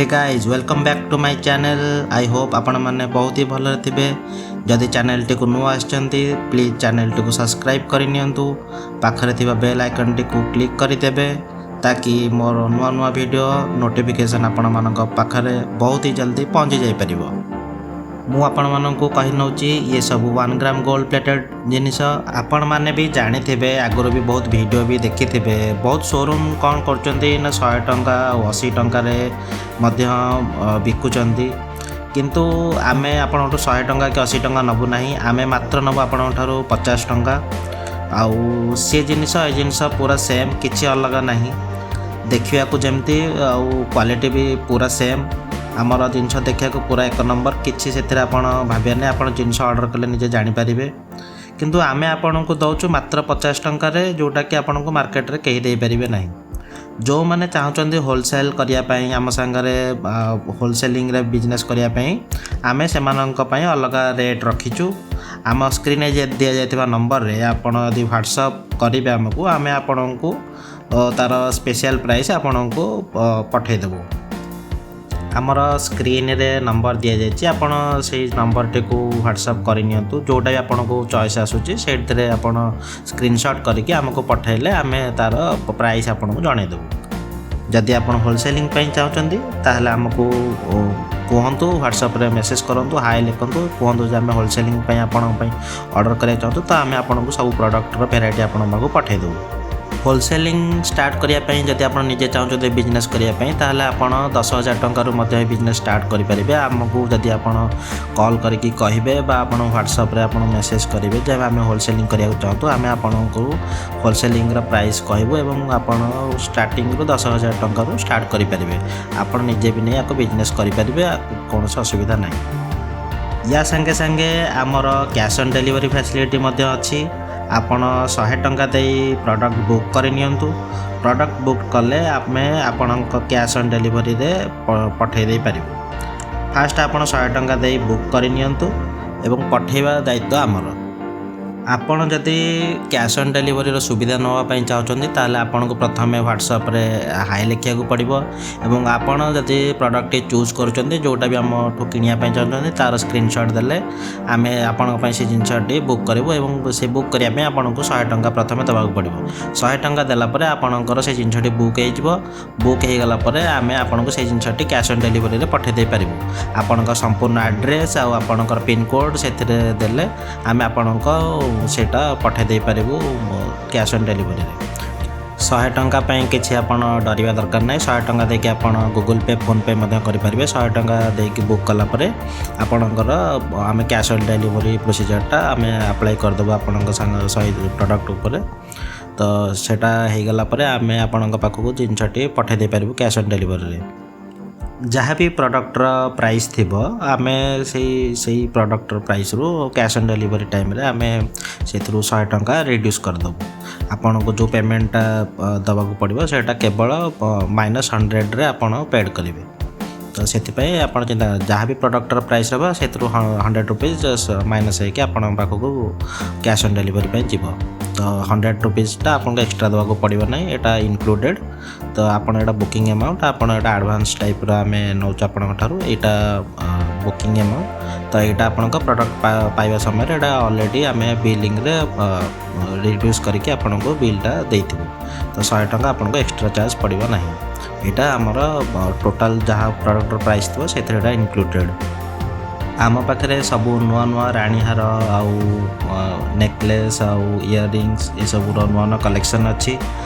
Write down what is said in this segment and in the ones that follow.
Hey guys, welcome back to my channel. I hope ଆପଣମାନେ ବହୁତ ହି ଭଲରେ ଥିବେ। ଯଦି ଚ୍ୟାନେଲଟିକୁ ନୂଆ ଆସିଛନ୍ତି, ପ୍ଲିଜ୍ ଚ୍ୟାନେଲଟିକୁ ସବସ୍କ୍ରାଇବ୍ କରିନିଅନ୍ତୁ, ପାଖରେ ଥିବା ବେଲ୍ ଆଇକନ୍ଟିକୁ କ୍ଲିକ୍ କରିଦେବେ, ତାକି ମୋର ନୂଆ ନୂଆ ଭିଡ଼ିଓ ନୋଟିଫିକେସନ୍ ଆପଣମାନଙ୍କ ପାଖରେ ବହୁତ ହି ଜଲ୍ଦି ପହଞ୍ଚି ଯାଇପାରିବ। ମୁଁ ଆପଣମାନଙ୍କୁ କହି ନେଉଛି, ଇଏ ସବୁ 1 ଗ୍ରାମ ଗୋଲ୍ଡ ପ୍ଲେଟେଡ଼ ଜିନିଷ। ଆପଣମାନେ ବି ଜାଣିଥିବେ, ଆଗରୁ ବି ବହୁତ ଭିଡ଼ିଓ ବି ଦେଖିଥିବେ। ବହୁତ ସୋରୁମ୍ କ'ଣ କରୁଛନ୍ତି ନା 100 ଟଙ୍କା ଆଉ 80 ଟଙ୍କାରେ ମଧ୍ୟ ବିକୁଛନ୍ତି। କିନ୍ତୁ ଆମେ ଆପଣଙ୍କଠୁ 100 ଟଙ୍କା କି 80 ଟଙ୍କା ନେବୁ ନାହିଁ। ଆମେ ମାତ୍ର ନେବୁ ଆପଣଙ୍କ ଠାରୁ 50 ଟଙ୍କା। ଆଉ ସେ ଜିନିଷ, ଏ ଜିନିଷ ପୁରା ସେମ୍, କିଛି ଅଲଗା ନାହିଁ। ଦେଖିବାକୁ ଯେମିତି ଆଉ କ୍ୱାଲିଟି ବି ପୁରା ସେମ୍। ଆମର ଜିନିଷ ଦେଖିବାକୁ ପୁରା ଏକ ନମ୍ବର, କିଛି ସେଥିରେ ଆପଣ ଭାବିବାର ନାହିଁ। ଆପଣ ଜିନିଷ ଅର୍ଡ଼ର କଲେ ନିଜେ ଜାଣିପାରିବେ। କିନ୍ତୁ ଆମେ ଆପଣଙ୍କୁ ଦେଉଛୁ ମାତ୍ର 50 ଟଙ୍କାରେ, ଯେଉଁଟାକି ଆପଣଙ୍କୁ ମାର୍କେଟରେ କେହି ଦେଇପାରିବେ ନାହିଁ। ଯେଉଁମାନେ ଚାହୁଁଛନ୍ତି ହୋଲସେଲ୍ କରିବା ପାଇଁ, ଆମ ସାଙ୍ଗରେ ହୋଲସେଲିଂରେ ବିଜନେସ୍ କରିବା ପାଇଁ, ଆମେ ସେମାନଙ୍କ ପାଇଁ ଅଲଗା ରେଟ୍ ରଖିଛୁ। ଆମ ସ୍କ୍ରିନ୍ରେ ଦିଆଯାଇଥିବା ନମ୍ବରରେ ଆପଣ ଯଦି ହ୍ୱାଟ୍ସଅପ୍ କରିବେ ଆମକୁ, ଆମେ ଆପଣଙ୍କୁ ତା'ର ସ୍ପେଶିଆଲ୍ ପ୍ରାଇସ୍ ଆପଣଙ୍କୁ ପଠାଇଦେବୁ। ଆମର ସ୍କ୍ରିନ୍ରେ ନମ୍ବର ଦିଆଯାଇଛି, ଆପଣ ସେଇ ନମ୍ବରଟିକୁ ହ୍ୱାଟ୍ସଅପ୍ କରିନିଅନ୍ତୁ। ଯେଉଁଟା ବି ଆପଣଙ୍କୁ ଚଏସ୍ ଆସୁଛି, ସେଇଥିରେ ଆପଣ ସ୍କ୍ରିନସଟ୍ କରିକି ଆମକୁ ପଠାଇଲେ ଆମେ ତା'ର ପ୍ରାଇସ୍ ଆପଣଙ୍କୁ ଜଣାଇଦେବୁ। ଯଦି ଆପଣ ହୋଲସେଲିଂ ପାଇଁ ଚାହୁଁଛନ୍ତି, ତାହେଲେ ଆମକୁ କୁହନ୍ତୁ, ହ୍ୱାଟ୍ସଆପ୍ରେ ମେସେଜ୍ କରନ୍ତୁ, ହାଏ ଲେଖନ୍ତୁ, କୁହନ୍ତୁ ଯେ ଆମେ ହୋଲସେଲିଂ ପାଇଁ ଆପଣଙ୍କ ପାଇଁ ଅର୍ଡ଼ର କରିବାକୁ ଚାହୁଁଛୁ। ତ ଆମେ ଆପଣଙ୍କୁ ସବୁ ପ୍ରଡ଼କ୍ଟର ଭେରାଇଟି ଆପଣଙ୍କ ପାଖକୁ ପଠାଇଦେବୁ। ହୋଲସେଲିଂ ଷ୍ଟାର୍ଟ କରିବା ପାଇଁ, ଯଦି ଆପଣ ନିଜେ ଚାହୁଁଛନ୍ତି ବିଜନେସ୍ କରିବା ପାଇଁ, ତାହେଲେ ଆପଣ 10,000 ଟଙ୍କାରୁ ମଧ୍ୟ ଏ ବିଜନେସ୍ ଷ୍ଟାର୍ଟ କରିପାରିବେ। ଆମକୁ ଯଦି ଆପଣ କଲ୍ କରିକି କହିବେ ବା ଆପଣ ହ୍ୱାଟ୍ସଆପ୍ରେ ଆପଣ ମେସେଜ୍ କରିବେ ଯେ ଆମେ ହୋଲସେଲିଂ କରିବାକୁ ଚାହୁଁଛୁ, ଆମେ ଆପଣଙ୍କୁ ହୋଲସେଲିଂର ପ୍ରାଇସ୍ କହିବୁ ଏବଂ ଆପଣ ଷ୍ଟାର୍ଟିଂରୁ 10,000 ଟଙ୍କାରୁ ଷ୍ଟାର୍ଟ କରିପାରିବେ। ଆପଣ ନିଜେ ବି ନେଇ ଆକୁ ବିଜନେସ୍ କରିପାରିବେ, କୌଣସି ଅସୁବିଧା ନାହିଁ। ୟା ସାଙ୍ଗେ ସାଙ୍ଗେ ଆମର କ୍ୟାସ୍ ଅନ୍ ଡେଲିଭରି ଫ୍ୟାସିଲିଟି ମଧ୍ୟ ଅଛି। ଆପଣ 100 ଟଙ୍କା ଦେଇ ପ୍ରଡ଼କ୍ଟ ବୁକ୍ କରିନିଅନ୍ତୁ। ପ୍ରଡ଼କ୍ଟ ବୁକ୍ କଲେ ଆମେ ଆପଣଙ୍କ କ୍ୟାସ୍ ଅନ୍ ଡେଲିଭରିରେ ପଠାଇ ଦେଇପାରିବୁ। ଫାଷ୍ଟ ଆପଣ 100 ଟଙ୍କା ଦେଇ ବୁକ୍ କରିନିଅନ୍ତୁ ଏବଂ ପଠାଇବା ଦାୟିତ୍ୱ ଆମର। ଆପଣ ଯଦି କ୍ୟାସ୍ ଅନ୍ ଡେଲିଭରିର ସୁବିଧା ନେବା ପାଇଁ ଚାହୁଁଛନ୍ତି, ତାହେଲେ ଆପଣଙ୍କୁ ପ୍ରଥମେ ହ୍ୱାଟ୍ସଆପ୍ରେ ହାଇ ଲେଖିବାକୁ ପଡ଼ିବ ଏବଂ ଆପଣ ଯଦି ପ୍ରଡ଼କ୍ଟଟି ଚୁଜ୍ କରୁଛନ୍ତି, ଯେଉଁଟା ବି ଆମଠୁ କିଣିବା ପାଇଁ ଚାହୁଁଛନ୍ତି, ତା'ର ସ୍କ୍ରିନସଟ୍ ଦେଲେ ଆମେ ଆପଣଙ୍କ ପାଇଁ ସେ ଜିନିଷଟି ବୁକ୍ କରିବୁ। ଏବଂ ସେ ବୁକ୍ କରିବା ପାଇଁ ଆପଣଙ୍କୁ 100 ଟଙ୍କା ପ୍ରଥମେ ଦେବାକୁ ପଡ଼ିବ। 100 ଟଙ୍କା ଦେଲା ପରେ ଆପଣଙ୍କର ସେ ଜିନିଷଟି ବୁକ୍ ହେଇଯିବ। ବୁକ୍ ହେଇଗଲା ପରେ ଆମେ ଆପଣଙ୍କୁ ସେଇ ଜିନିଷଟି କ୍ୟାସ୍ ଅନ୍ ଡେଲିଭରିରେ ପଠାଇ ଦେଇପାରିବୁ। ଆପଣଙ୍କ ସମ୍ପୂର୍ଣ୍ଣ ଆଡ୍ରେସ୍ ଆଉ ଆପଣଙ୍କର ପିନ୍କୋଡ଼୍ ସେଥିରେ ଦେଲେ ଆମେ ଆପଣଙ୍କ ସେଇଟା ପଠାଇ ଦେଇପାରିବୁ କ୍ୟାସ୍ ଅନ୍ ଡେଲିଭରିରେ। 100 ଟଙ୍କା ପାଇଁ କିଛି ଆପଣ ଡରିବା ଦରକାର ନାହିଁ। 100 ଟଙ୍କା ଦେଇକି ଆପଣ ଗୁଗୁଲ୍ ପେ, ଫୋନ୍ପେ ମଧ୍ୟ କରିପାରିବେ। 100 ଟଙ୍କା ଦେଇକି ବୁକ୍ କଲା ପରେ ଆପଣଙ୍କର ଆମେ କ୍ୟାସ୍ ଅନ୍ ଡେଲିଭରି ପ୍ରୋସିଜରଟା ଆମେ ଆପ୍ଲାଏ କରିଦେବୁ ଆପଣଙ୍କ ସାଙ୍ଗ ସହିତ ପ୍ରଡ଼କ୍ଟ ଉପରେ। ତ ସେଇଟା ହେଇଗଲା ପରେ ଆମେ ଆପଣଙ୍କ ପାଖକୁ ଜିନିଷଟି ପଠାଇ ଦେଇପାରିବୁ କ୍ୟାସ୍ ଅନ୍ ଡେଲିଭରିରେ। ଯାହା ବି ପ୍ରଡ଼କ୍ଟର ପ୍ରାଇସ୍ ଥିବ, ଆମେ ସେଇ ସେଇ ପ୍ରଡ଼କ୍ଟର ପ୍ରାଇସ୍ରୁ କ୍ୟାସ୍ ଅନ୍ ଡେଲିଭରି ଟାଇମ୍ରେ ଆମେ ସେଥିରୁ 100 ଟଙ୍କା ରିଡ୍ୟୁସ୍ କରିଦେବୁ। ଆପଣଙ୍କୁ ଯେଉଁ ପେମେଣ୍ଟଟା ଦେବାକୁ ପଡ଼ିବ, ସେଇଟା କେବଳ ମାଇନସ୍ 100ରେ ଆପଣ ପେଡ଼୍ କରିବେ। ତ ସେଥିପାଇଁ ଆପଣ ଚିନ୍ତା, ଯାହା ବି ପ୍ରଡ଼କ୍ଟର ପ୍ରାଇସ୍ ହେବ, ସେଥିରୁ 100 ରୁପିଜ୍ ମାଇନସ୍ ହେଇକି ଆପଣଙ୍କ ପାଖକୁ କ୍ୟାସ୍ ଅନ୍ ଡେଲିଭରି ପାଇଁ ଯିବ। ତ 100 ରୁପିଜ୍ଟା ଆପଣଙ୍କୁ ଏକ୍ସଟ୍ରା ଦେବାକୁ ପଡ଼ିବ ନାହିଁ, ଏଇଟା ଇନକ୍ଲୁଡ଼େଡ଼। ତ ଆପଣ ଏଇଟା ବୁକିଂ ଆମାଉଣ୍ଟ, ଆପଣ ଏଇଟା ଆଡ଼ଭାନ୍ସ ଟାଇପ୍ର ଆମେ ନେଉଛୁ ଆପଣଙ୍କ ଠାରୁ। ଏଇଟା ବୁକିଂ ଆମାଉଣ୍ଟ। ତ ଏଇଟା ଆପଣଙ୍କ ପ୍ରଡ଼କ୍ଟ ପାଇବା ସମୟରେ ଏଇଟା ଅଲରେଡ଼ି ଆମେ ବିଲିଂରେ ରିଡ୍ୟୁସ୍ କରିକି ଆପଣଙ୍କୁ ବିଲ୍ଟା ଦେଇଥିବୁ। ତ 100 ଟଙ୍କା ଆପଣଙ୍କୁ ଏକ୍ସଟ୍ରା ଚାର୍ଜ ପଡ଼ିବ ନାହିଁ। ଏଇଟା ଆମର ଟୋଟାଲ୍ ଯାହା ପ୍ରଡ଼କ୍ଟର ପ୍ରାଇସ୍ ଥିବ, ସେଥିରେ ଏଇଟା ଇନକ୍ଲୁଡ଼େଡ଼। ଆମ ପାଖରେ ସବୁ ନୂଆ ନୂଆ ରାଣୀହାର ଆଉ ନେକଲେସ୍ ଆଉ ଇୟରିଙ୍ଗସ୍, ଏସବୁର ନୂଆ ନୂଆ କଲେକ୍ସନ୍ ଅଛି।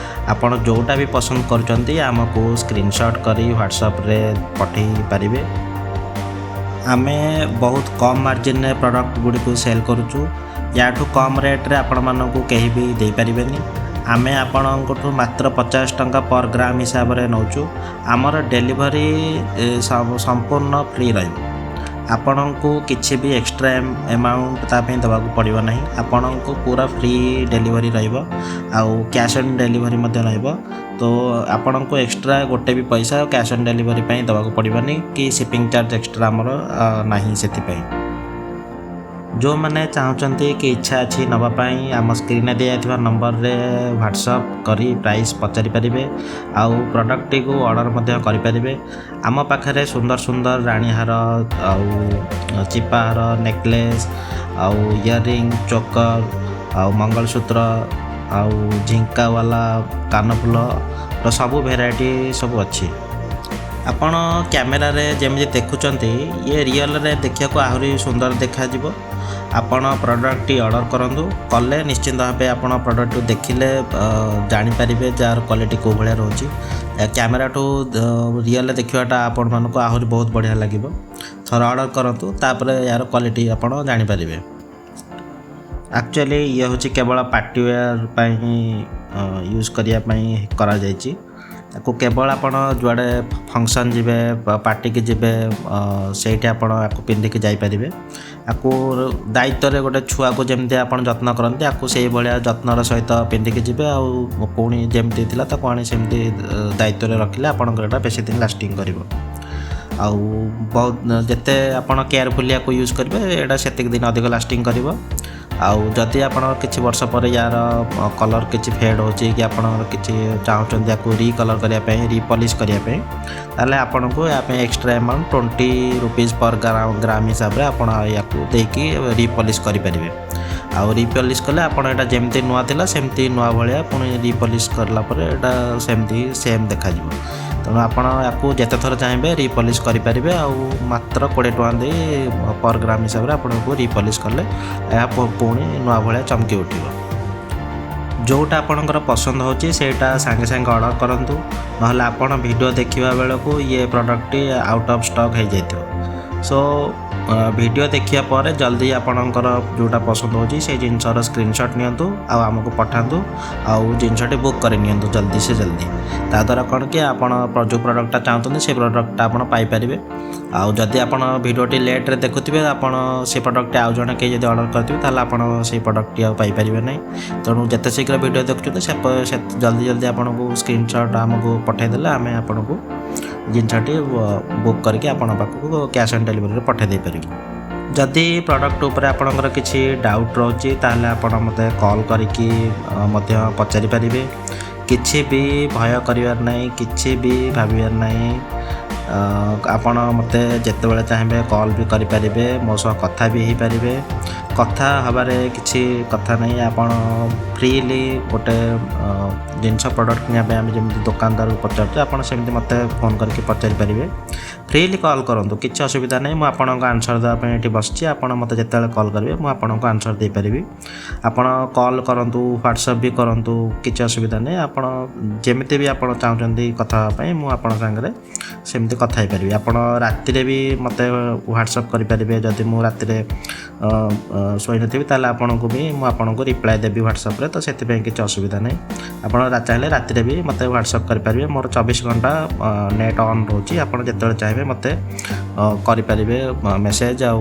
ଆପଣ ଯେଉଁଟା ବି ପସନ୍ଦ କରୁଛନ୍ତି, ଆମକୁ ସ୍କ୍ରିନସଟ୍ କରି ହ୍ୱାଟ୍ସଆପ୍ରେ ପଠାଇ ପାରିବେ। ଆମେ ବହୁତ କମ୍ ମାର୍ଜିନରେ ପ୍ରଡ଼କ୍ଟ ଗୁଡ଼ିକୁ ସେଲ୍ କରୁଛୁ। ୟାଠୁ କମ୍ ରେଟ୍ରେ ଆପଣମାନଙ୍କୁ କେହି ବି ଦେଇପାରିବେନି। ଆମେ ଆପଣଙ୍କଠୁ ମାତ୍ର 50 ଟଙ୍କା ପର୍ ଗ୍ରାମ ହିସାବରେ ନେଉଛୁ। ଆମର ଡେଲିଭରି ସମ୍ପୂର୍ଣ୍ଣ ଫ୍ରି ରହିବ। ଆପଣଙ୍କୁ କିଛି ବି ଏକ୍ସଟ୍ରା ଆମାଉଣ୍ଟ ତା ପାଇଁ ଦେବାକୁ ପଡ଼ିବ ନାହିଁ। ଆପଣଙ୍କୁ ପୁରା ଫ୍ରି ଡେଲିଭରି ରହିବ ଆଉ କ୍ୟାସ୍ ଅନ୍ ଡେଲିଭରି ମଧ୍ୟ ରହିବ। ତ ଆପଣଙ୍କୁ ଏକ୍ସଟ୍ରା ଗୋଟେ ବି ପଇସା କ୍ୟାସ୍ ଅନ୍ ଡେଲିଭରି ପାଇଁ ଦେବାକୁ ପଡ଼ିବନି କି ସିପିଂ ଚାର୍ଜ ଏକ୍ସଟ୍ରା ଆମର ନାହିଁ ସେଥିପାଇଁ। ଯେଉଁମାନେ ଚାହୁଁଛନ୍ତି କି ଇଚ୍ଛା ଅଛି ନେବା ପାଇଁ, ଆମ ସ୍କ୍ରିନ୍ରେ ଦିଆଯାଇଥିବା ନମ୍ବରରେ ହ୍ୱାଟ୍ସଅପ୍ କରି ପ୍ରାଇସ୍ ପଚାରି ପାରିବେ ଆଉ ପ୍ରଡ଼କ୍ଟଟିକୁ ଅର୍ଡ଼ର ମଧ୍ୟ କରିପାରିବେ। ଆମ ପାଖରେ ସୁନ୍ଦର ସୁନ୍ଦର ରାଣୀହାର ଆଉ ଚିପାହାର, ନେକଲେସ୍ ଆଉ ଇୟରିଂ, ଚୋକର ଆଉ ମଙ୍ଗଳସୂତ୍ର ଆଉ ଝିଙ୍କାବାଲା କାନଫୁଲର ସବୁ ଭେରାଇଟି ସବୁ ଅଛି। ଆପଣ କ୍ୟାମେରାରେ ଯେମିତି ଦେଖୁଛନ୍ତି, ଇଏ ରିଅଲରେ ଦେଖିବାକୁ ଆହୁରି ସୁନ୍ଦର ଦେଖାଯିବ। ଆପଣ ପ୍ରଡ଼କ୍ଟଟି ଅର୍ଡ଼ର କରନ୍ତୁ। କଲେ ନିଶ୍ଚିନ୍ତ ଭାବେ ଆପଣ ପ୍ରଡ଼କ୍ଟକୁ ଦେଖିଲେ ଜାଣିପାରିବେ ଯାହାର କ୍ୱାଲିଟି କେଉଁ ଭଳିଆ ରହୁଛି। କ୍ୟାମେରାଠୁ ରିଅଲରେ ଦେଖିବାଟା ଆପଣମାନଙ୍କୁ ଆହୁରି ବହୁତ ବଢ଼ିଆ ଲାଗିବ। ଥରେ ଅର୍ଡ଼ର କରନ୍ତୁ, ତାପରେ ଏହାର କ୍ୱାଲିଟି ଆପଣ ଜାଣିପାରିବେ। ଆକ୍ଚୁଆଲି ଇଏ ହେଉଛି କେବଳ ପାର୍ଟି ୱେୟାର ପାଇଁ ୟୁଜ୍ କରିବା ପାଇଁ କରାଯାଇଛି। ତାକୁ କେବଳ ଆପଣ ଯୁଆଡ଼େ ଫଙ୍କସନ୍ ଯିବେ, ପାର୍ଟିକି ଯିବେ, ସେଇଠି ଆପଣ ୟାକୁ ପିନ୍ଧିକି ଯାଇପାରିବେ। ଆକୁ ଦାୟିତ୍ୱରେ, ଗୋଟେ ଛୁଆକୁ ଯେମିତି ଆପଣ ଯତ୍ନ କରନ୍ତି, ଆକୁ ସେଇଭଳିଆ ଯତ୍ନର ସହିତ ପିନ୍ଧିକି ଯିବେ ଆଉ ପୁଣି ଯେମିତି ଥିଲା ତାକୁ ଆଣି ସେମିତି ଦାୟିତ୍ୱରେ ରଖିଲେ ଆପଣଙ୍କର ଏଇଟା ବେଶୀ ଦିନ ଲାଷ୍ଟିଂ କରିବ। ଆଉ ବହୁତ ଯେତେ ଆପଣ କେୟାରଫୁଲି ୟାକୁ ୟୁଜ୍ କରିବେ, ଏଇଟା ସେତିକି ଦିନ ଅଧିକ ଲାଷ୍ଟିଂ କରିବ। ଆଉ ଯଦି ଆପଣ କିଛି ବର୍ଷ ପରେ ୟାର କଲର୍ କିଛି ଫେଡ଼୍ ହେଉଛି କି ଆପଣଙ୍କର କିଛି ଚାହୁଁଛନ୍ତି ୟାକୁ ରିକଲର୍ କରିବା ପାଇଁ, ରିପଲିସ୍ କରିବା ପାଇଁ, ତାହେଲେ ଆପଣଙ୍କୁ ୟା ପାଇଁ ଏକ୍ସଟ୍ରା ଆମାଉଣ୍ଟ 20 ରୁପିଜ୍ ପର୍ ଗ୍ରାମ ହିସାବରେ ଆପଣ ୟାକୁ ଦେଇକି ରିପଲିସ୍ କରିପାରିବେ। ଆଉ ରିପଲିସ୍ କଲେ ଆପଣ ଏଇଟା ଯେମିତି ନୂଆ ଥିଲା ସେମିତି ନୂଆ ଭଳିଆ, ପୁଣି ରିପଲିସ୍ କରିଲା ପରେ ଏଇଟା ସେମିତି ସେମ୍ ଦେଖାଯିବ। ତେଣୁ ଆପଣ ୟାକୁ ଯେତେ ଥର ଚାହିଁବେ ରିପଲିସ୍ କରିପାରିବେ। ଆଉ ମାତ୍ର 20 ଟଙ୍କା ଦେଇ ପର୍ ଗ୍ରାମ ହିସାବରେ ଆପଣଙ୍କୁ ରିପଲିସ୍ କଲେ ଏହା ପୁଣି ନୂଆ ଭଳିଆ ଚମକି ଉଠିବ। ଯେଉଁଟା ଆପଣଙ୍କର ପସନ୍ଦ ହେଉଛି, ସେଇଟା ସାଙ୍ଗେ ସାଙ୍ଗେ ଅର୍ଡ଼ର କରନ୍ତୁ, ନହେଲେ ଆପଣ ଭିଡ଼ିଓ ଦେଖିବା ବେଳକୁ ଇଏ ପ୍ରଡ଼କ୍ଟଟି ଆଉଟ୍ ଅଫ୍ ଷ୍ଟକ୍ ହେଇଯାଇଥିବ। ସୋ ଭିଡ଼ିଓ ଦେଖିବା ପରେ ଜଲ୍ଦି ଆପଣଙ୍କର ଯେଉଁଟା ପସନ୍ଦ ହେଉଛି, ସେଇ ଜିନିଷର ସ୍କ୍ରିନସଟ୍ ନିଅନ୍ତୁ ଆଉ ଆମକୁ ପଠାନ୍ତୁ ଆଉ ଜିନିଷଟି ବୁକ୍ କରି ନିଅନ୍ତୁ ଜଲ୍ଦି ସେ ଜଲ୍ଦି। ତା ଦ୍ୱାରା କ'ଣ କି ଆପଣ ଯେଉଁ ପ୍ରଡ଼କ୍ଟଟା ଚାହୁଁଛନ୍ତି, ସେ ପ୍ରଡ଼କ୍ଟଟା ଆପଣ ପାଇପାରିବେ। ଆଉ ଯଦି ଆପଣ ଭିଡ଼ିଓଟି ଲେଟ୍ରେ ଦେଖୁଥିବେ, ଆପଣ ସେ ପ୍ରଡ଼କ୍ଟଟି ଆଉ ଜଣେ କେହି ଯଦି ଅର୍ଡ଼ର କରିଥିବେ, ତାହେଲେ ଆପଣ ସେଇ ପ୍ରଡ଼କ୍ଟଟି ଆଉ ପାଇପାରିବେ ନାହିଁ। ତେଣୁ ଯେତେ ଶୀଘ୍ର ଭିଡ଼ିଓ ଦେଖୁଛନ୍ତି, ସେ ଜଲ୍ଦି ଜଲ୍ଦି ଆପଣଙ୍କୁ ସ୍କ୍ରିନସଟ୍ ଆମକୁ ପଠାଇଦେଲେ ଆମେ ଆପଣଙ୍କୁ ଜିନିଷଟି ବୁକ୍ କରିକି ଆପଣଙ୍କ ପାଖକୁ କ୍ୟାସ୍ ଅନ୍ ଡେଲିଭରିରେ ପଠାଇ ଦେଇପାରିବୁ। ଯଦି ପ୍ରଡ଼କ୍ଟ ଉପରେ ଆପଣଙ୍କର କିଛି ଡାଉଟ୍ ରହୁଛି, ତାହେଲେ ଆପଣ ମୋତେ କଲ୍ କରିକି ମଧ୍ୟ ପଚାରି ପାରିବେ। କିଛି ବି ଭୟ କରିବାର ନାହିଁ, କିଛି ବି ଭାବିବାର ନାହିଁ। ଆପଣ ମୋତେ ଯେତେବେଳେ ଚାହିଁବେ କଲ୍ ବି କରିପାରିବେ, ମୋ ସହ କଥା ବି ହେଇପାରିବେ। କଥା ହେବାରେ କିଛି କଥା ନାହିଁ। ଆପଣ ଫ୍ରିଲି ଗୋଟେ ଜିନିଷ ପ୍ରଡ଼କ୍ଟ କିଣିବା ପାଇଁ ଆମେ ଯେମିତି ଦୋକାନଦାରକୁ ପଚାରୁଛୁ, ଆପଣ ସେମିତି ମୋତେ ଫୋନ୍ କରିକି ପଚାରି ପାରିବେ। ଫ୍ରିଲି କଲ୍ କରନ୍ତୁ, କିଛି ଅସୁବିଧା ନାହିଁ। ମୁଁ ଆପଣଙ୍କ ଆନ୍ସର୍ ଦେବା ପାଇଁ ଏଠି ବସିଛି। ଆପଣ ମୋତେ ଯେତେବେଳେ କଲ୍ କରିବେ, ମୁଁ ଆପଣଙ୍କୁ ଆନ୍ସର୍ ଦେଇପାରିବି। ଆପଣ କଲ୍ କରନ୍ତୁ, ହ୍ୱାଟ୍ସଆପ୍ ବି କରନ୍ତୁ, କିଛି ଅସୁବିଧା ନାହିଁ। ଆପଣ ଯେମିତି ବି ଆପଣ ଚାହୁଁଛନ୍ତି କଥା ହେବା ପାଇଁ, ମୁଁ ଆପଣଙ୍କ ସାଙ୍ଗରେ ସେମିତି କଥା ହେଇପାରିବି। ଆପଣ ରାତିରେ ବି ମୋତେ ହ୍ୱାଟ୍ସଆପ୍ କରିପାରିବେ। ଯଦି ମୁଁ ରାତିରେ ଶୋଇନଥିବି, ତାହେଲେ ଆପଣଙ୍କୁ ବି ମୁଁ ଆପଣଙ୍କୁ ରିପ୍ଲାଏ ଦେବି ହ୍ୱାଟ୍ସଆପ୍ରେ। ତ ସେଥିପାଇଁ କିଛି ଅସୁବିଧା ନାହିଁ। ଆପଣ ଚାହିଁଲେ ରାତିରେ ବି ମୋତେ ହ୍ୱାଟ୍ସଆପ୍ କରିପାରିବେ। ମୋର 24 ଘଣ୍ଟା ନେଟ୍ ଅନ୍ ରହୁଛି। ଆପଣ ଯେତେବେଳେ ଚାହିଁବେ ମୋତେ କରିପାରିବେ ମେସେଜ୍ ଆଉ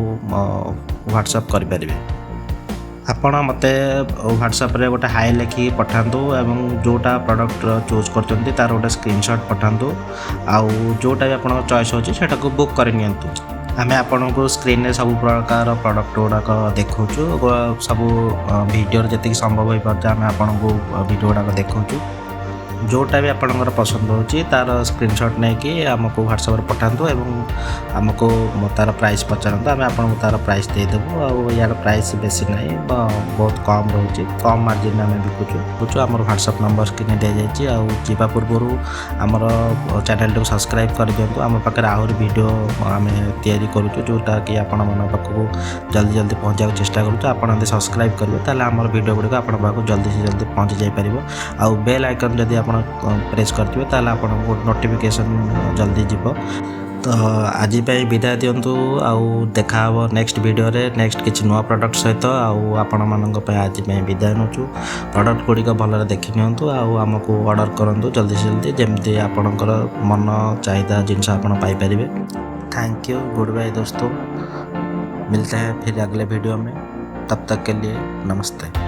ହ୍ୱାଟ୍ସଆପ୍ କରିପାରିବେ। ଆପଣ ମୋତେ ହ୍ୱାଟ୍ସଆପ୍ରେ ଗୋଟେ ହାଇ ଲେଖିକି ପଠାନ୍ତୁ ଏବଂ ଯେଉଁଟା ପ୍ରଡ଼କ୍ଟ ଚୁଜ୍ କରୁଛନ୍ତି, ତା'ର ଗୋଟେ ସ୍କ୍ରିନସଟ୍ ପଠାନ୍ତୁ ଆଉ ଯେଉଁଟା ବି ଆପଣଙ୍କ ଚଏସ୍ ହେଉଛି, ସେଇଟାକୁ ବୁକ୍ କରିନିଅନ୍ତୁ। ଆମେ ଆପଣଙ୍କୁ ସ୍କ୍ରିନ୍ରେ ସବୁ ପ୍ରକାର ପ୍ରଡ଼କ୍ଟ ଗୁଡ଼ାକ ଦେଖାଉଛୁ। ସବୁ ଭିଡ଼ିଓରେ ଯେତିକି ସମ୍ଭବ ହୋଇପାରୁଛି, ଆମେ ଆପଣଙ୍କୁ ଭିଡ଼ିଓ ଗୁଡ଼ାକ ଦେଖାଉଛୁ। ଯେଉଁଟା ବି ଆପଣଙ୍କର ପସନ୍ଦ ହେଉଛି, ତା'ର ସ୍କ୍ରିନସଟ୍ ନେଇକି ଆମକୁ ହ୍ୱାଟ୍ସଆପ୍ରେ ପଠାନ୍ତୁ ଏବଂ ଆମକୁ ତା'ର ପ୍ରାଇସ୍ ପଚାରନ୍ତୁ। ଆମେ ଆପଣଙ୍କୁ ତା'ର ପ୍ରାଇସ୍ ଦେଇଦେବୁ। ଆଉ ୟାର ପ୍ରାଇସ୍ ବେଶୀ ନାହିଁ, ବହୁତ କମ୍ ରହୁଛି। କମ୍ ମାର୍ଜିନରେ ଆମେ ବିକୁଛୁ ବିକୁଛୁ ଆମର ହ୍ୱାଟ୍ସଆପ୍ ନମ୍ବର ସ୍କ୍ରିନ୍ରେ ଦିଆଯାଇଛି। ଆଉ ଯିବା ପୂର୍ବରୁ ଆମର ଚ୍ୟାନେଲଟିକୁ ସବସ୍କ୍ରାଇବ୍ କରିଦିଅନ୍ତୁ। ଆମ ପାଖରେ ଆହୁରି ଭିଡ଼ିଓ ଆମେ ତିଆରି କରୁଛୁ, ଯେଉଁଟାକି ଆପଣମାନଙ୍କ ପାଖକୁ ଜଲ୍ଦି ଜଲ୍ଦି ପହଞ୍ଚିବାକୁ ଚେଷ୍ଟା କରୁଛୁ। ଆପଣ ଯଦି ସବସ୍କ୍ରାଇବ୍ କରିବେ, ତାହେଲେ ଆମର ଭିଡ଼ିଓ ଗୁଡ଼ିକ ଆପଣଙ୍କ ପାଖକୁ ଜଲ୍ଦି ସେ ଜଲ୍ଦି ପହଞ୍ଚି ଯାଇପାରିବ। ଆଉ ବେଲ୍ ଆଇକନ୍ ଯଦି ଆପଣ ପ୍ରେସ୍ କରିଥିବେ, ତାହେଲେ ଆପଣଙ୍କୁ ନୋଟିଫିକେସନ୍ ଜଲ୍ଦି ଯିବ। ତ ଆଜି ପାଇଁ ବିଦାୟ ଦିଅନ୍ତୁ ଆଉ ଦେଖା ହେବ ନେକ୍ସଟ ଭିଡ଼ିଓରେ, ନେକ୍ସଟ କିଛି ନୂଆ ପ୍ରଡ଼କ୍ଟ ସହିତ। ଆଉ ଆପଣମାନଙ୍କ ପାଇଁ ଆଜି ପାଇଁ ବିଦାୟ ନେଉଛୁ। ପ୍ରଡ଼କ୍ଟ ଗୁଡ଼ିକ ଭଲରେ ଦେଖି ନିଅନ୍ତୁ ଆଉ ଆମକୁ ଅର୍ଡ଼ର କରନ୍ତୁ ଜଲ୍ଦି ଜଲ୍ଦି, ଯେମିତି ଆପଣଙ୍କର ମନ ଚାହିଦା ଜିନିଷ ଆପଣ ପାଇପାରିବେ। Thank you, good bye दोस्तों। मिलते हैं फिर अगले वीडियो में, तब तक के लिए नमस्ते।